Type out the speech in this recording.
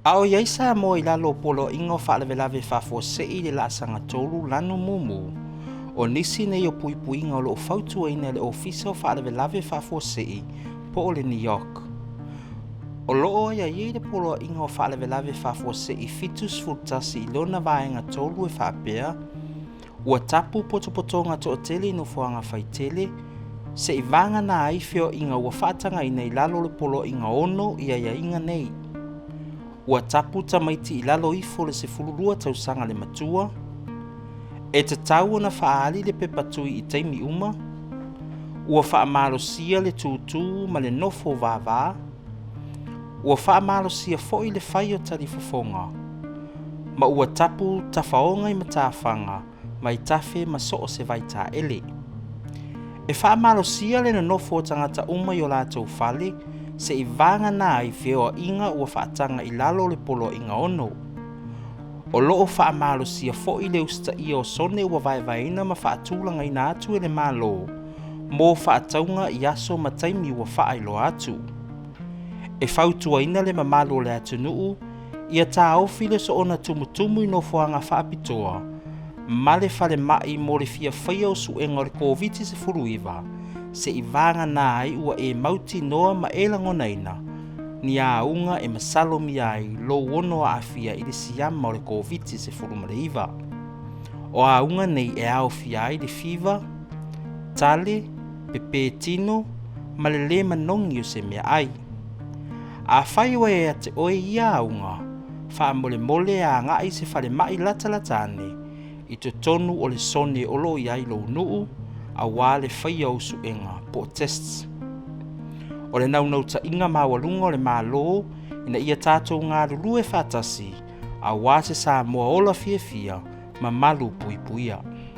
A o i ai Samoa i lalo o Poloaiga o Faalavelave Faafuasei i le laasaga 3 lanu 1, o nisi nei o puipuiga o lo o fautuaina e le Ofisa o Faalavelave Faafuasei po o le NEOC. O lo o aiaia i le Poloaiga o Faalavelave Faafuasei 71 i lona vaega 3 e faapea, Ua tapu potopotoga toatele i nofoaga faitele, seivagana ai feoaiga ua faatagaina i lalo o le Poloaiga 6 i aiaiga nei. Ua tapu tamaiti i lalo ifo o le 12 tausaga le matua, e tatau ona faaali le pepa tui i taimi uma, ua faamalosia le tutū ma le nofo vavā, ua faamalosia foi le fai o talifofoga, ma ua tapu tafaoga i matafaga, vaitafe ma so o se vaitaele. E faamalosia le nonofo o tagata uma i o latou fale, seivagana ai feoaiga ua faataga i lalo o le Poloaiga 6. O lo o faamalosia foi le usitaia o sone ua vaevaeina ma faatulagaina atu e le Malo mo faatauga i aso ma taimi ua faailoa atu. E fautuaina le mamalu o le atunuu ia taofi le soona tumutumu i nofoaga faapitoa ma le falemai mo le fia faia o suega o le Koviti-19, seivagana ai ua e mautinoa ma e lagonaina ni auga e masalomia ai lou ono aafia i le siama o le Koviti-19. O auga nei e aofia ai le fiva, tale, pepe tino ma le lē manogi o se meaai. Afai ua ia te oe ia auga, faamolemole e agai i se falemai latalata ane i totonu o le sone o lo o i ai lou nuu aua le faia o suega po o tests. O le naunautaiga maualuga o le Malo ina ia tatou galulue faatasi aua se Samoa ola fiafia ma malu puipuia.